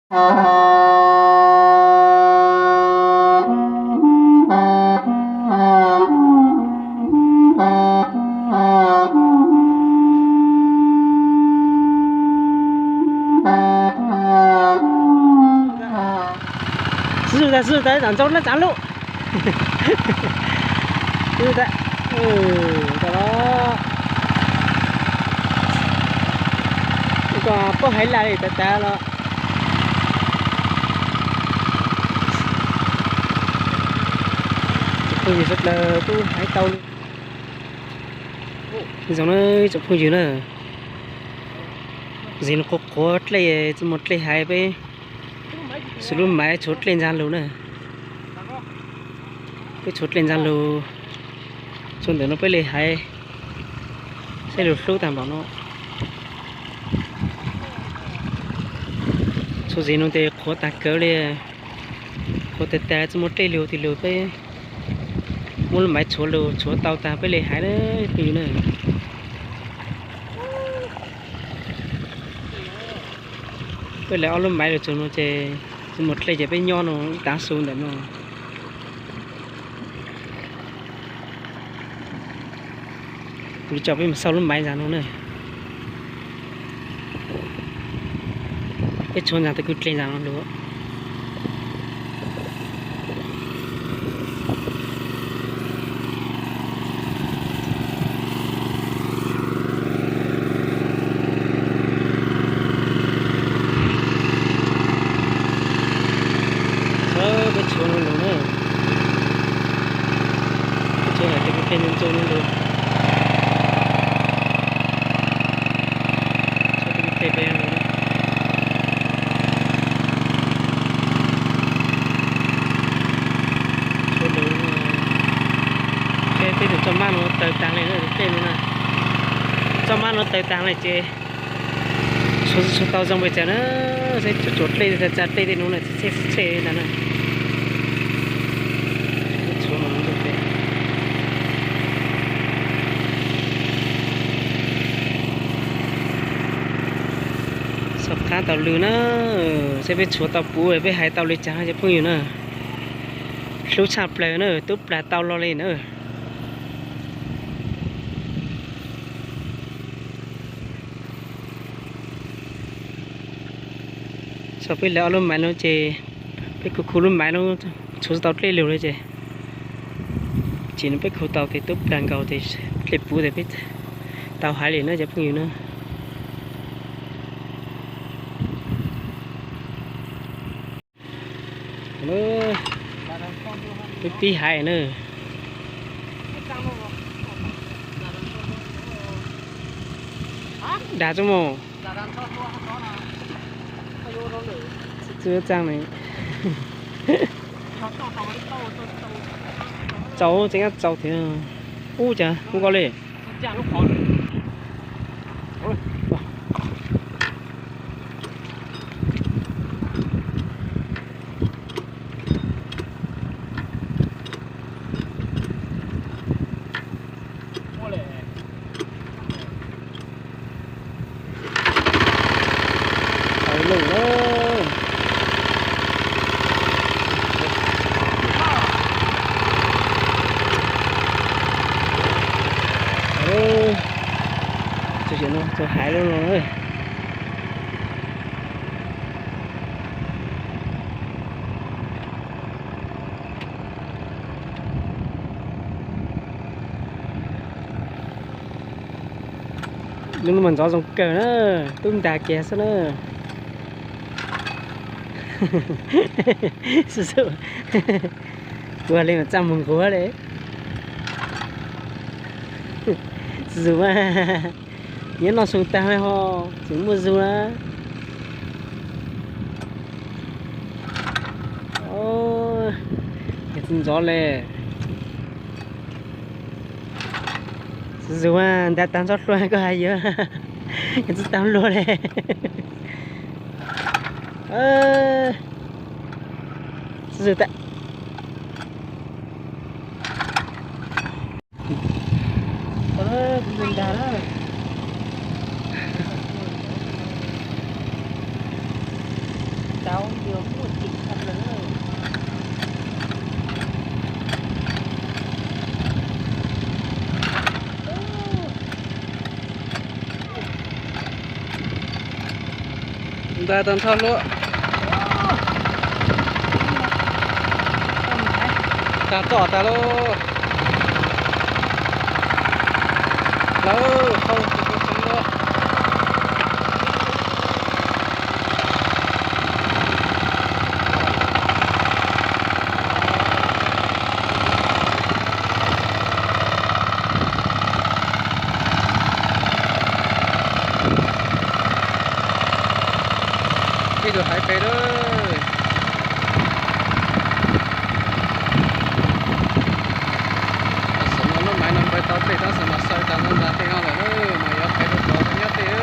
Xub xub tas, xub xub tas, tam ntsaub lab tsav lub. Xub xub tas, tam los, koj pab hais laj li tas tas los. Tsoom phooj ywg sawv daws kuj hais tau li. Zoo na tsoom phooj ywg na, zim no qhuav qhuav dlej, tsis muaj dlej hais, peb xuas lub maiv tshuav dlej ntxag lug na. Peb tshuav dlej ntxag lug, tshuav ntawm no peb li hais, saib lug hlub tag npaum no. Tshuav zim no ces qhuav tag kawg li, qhuav tag tag tsis muaj dlej lug, tis lug peb muab lub maiv tshuav lug, tshuav tau tag peb li hais na phooj ywg na. Peb lawv ob lub maiv lug txug no ces tsis muaj dlej ces peb nyob no ib tav su ntawm no. Kuv coj peb mus xauj lub maiv ntxag no na. Peb tshuav ntxag tau kws dlej ntxag no lug. Peb tshuav no lug na, peb tshuav ntxag tau kws dlej ntxug ntxug no lug. Tshuav tau kws dlej peb no lug. Tshuav lug, peb tus txoj mab no taw taag le na, dlej no na. Txoj mab no taw taag le ces tshuav tsis tshua tau zoo pes tsawg na, saib tsuas dlej, tsa dlej tej no na, txhej txhej ntag na. Xauj qab tau lug na, saib peb tshuav tau puv, peb hais tau li caag cov phooj ywg na. Hlub tshaj plawg na, tub plag tau lo li na. Tso peb lawv ob lub maiv no ces peb khu khu lub maiv no tshuav tau dlej lug li ces, tsim no peb khu tau tes tub plag nkaus tes dlej puv tes peb tau hais li na cov phooj ywg na. Peb pib hais na. Dag tsob mus. Txwj txaaj ne. Txaus, tseem txaus thiab. Ub, cas kuv nkaus li. Tau lawm. Txog hais lawm no. Lub no mas ntxov zoo kawg na, tub ntas kiag xwb na. Xub xub, ua li mas txaj muag nquag li. Xub xub mas, nyob noj su tag ho tseem muaj zug na. Txiv ntxov le. Xub xub mas ntas tag ntxov hlua koj hais yog, tsis tau luag le. Xub xub tas. Kuv ntas na. Ntas Tau yog muaj ceem tshaj plaws. Ntais tag nrho luaj. Tag txoj tag lauj. Lawv hau tsis tau tseev lauj. Ib tug haiv pem lawm. Xov no lub maiv no npawg tau tej tab sis mas xaws tas ntau ntag tej no lawm, mas yuav pem rau tod nyob tej.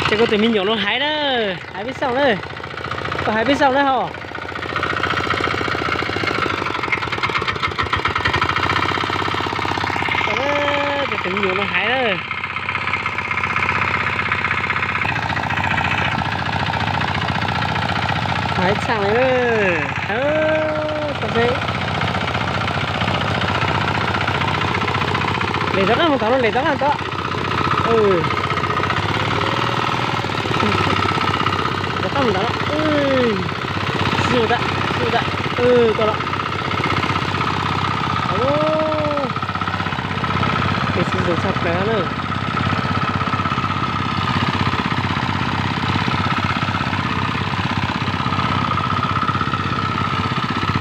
Ces koj tus me nyuam no hais na, hais peb xaus na, koj hais peb xaus na ho. Tus me nyuam no hais na. Hais tshaj li. Lem rov qab mus tom no, lem rov qab tom. Rov qab mus tom no. Xub tas, xub tas. Koj los. Tes xub zus tshaj plaws na.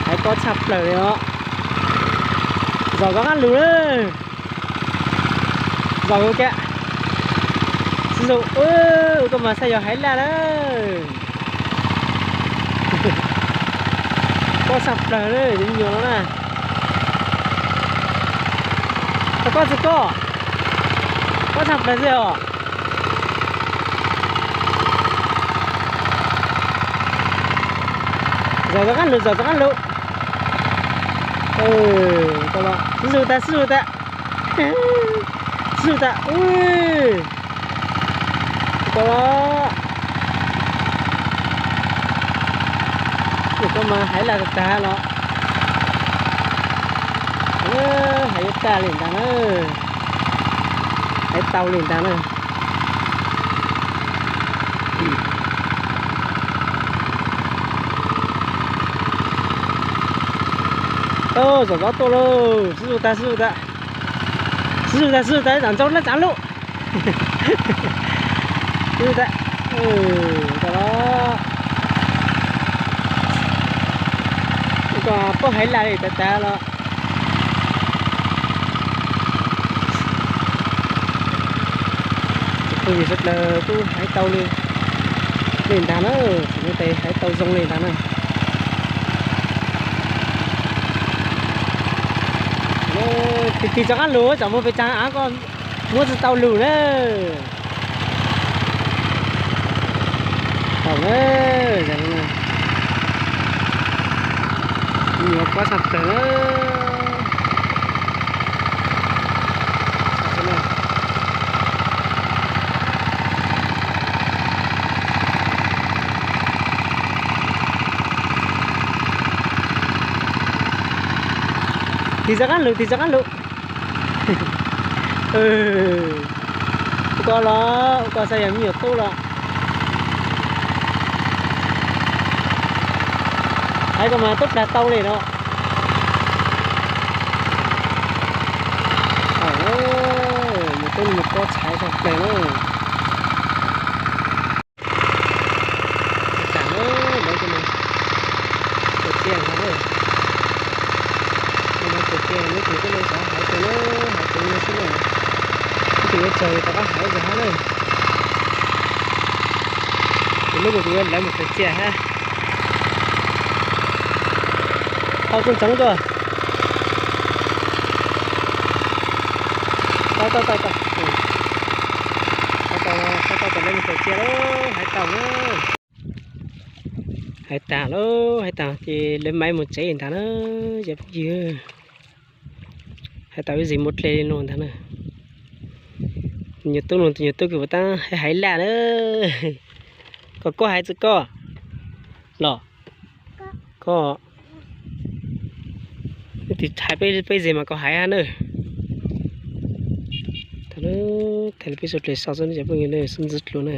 Hais pob tshaj plaws li os. Zom rov qab lug na. Zom zus kiag. Xub zus, koj mas xav yog haiv laj na. Pob tshaj plaws li, tus me nyuam no na. Koj tsis koj, pob tshaj plaws xwb os. Zom rov qab lug, zom rov qab lug. Xub zus tas, xub zus tas. Xub zus tas. Koj los. Koj mas haiv laj tag tag los. Hais yuav tag li ntag na. Hais tau li ntag na. Zom zov tuaj lauj, xub zus tas, xub zus tas. Xub zus tas, xub zus tas, tsam ntsaub dlaab tsav lub. Xub zus tas. Koj los. Koj pob haiv laj li tas tas los. Phooj ywg sawv daws kuj hais tau li, li ntag na, txiv neej tes hais tau zoo li ntag na. Tig tig rov qab lug, tsam muaj pes tsawg av koj muab tsis tau lug na. Tau na, nyuam pob tshaj plaws na. Tig rov qab lug, tig rov qab lug. Ua koj los, ua koj xav yog me nyuam tub los. Hais koj mas tub plag tau li no. Yus tub mus kob txhais tag plaws na. Tam lawv cov no, tus txiaj ntag na. Tus txiaj, lub tus koj no xyov hais tias na, hais tias no xwb na. Ib tug yuav txog rov qab hais zog hab na. Ces lub no kuv yuav lawv mus khaws txiaj hab. Tau txooj ntxoov tuaj. Tau tau tau tau. Tau tau tau tau, lawv mus khaws txiaj lauj, hais tau na. Hais tas lauj, hais tas ces lawv maiv mus tsev ntag na, cov phooj ywg. Hais tas ib zig muab dle li no ntag na. Nyuag tub no, tus nyuag tub kws puas tab hais laj na. Koj, koj hais txog koj los, koj, ib tis hais peb, peb zig mas koj hais hab na. Thaij peb suav dlawg saib xwb cov phooj ywg na, xub ntxwv dlua na.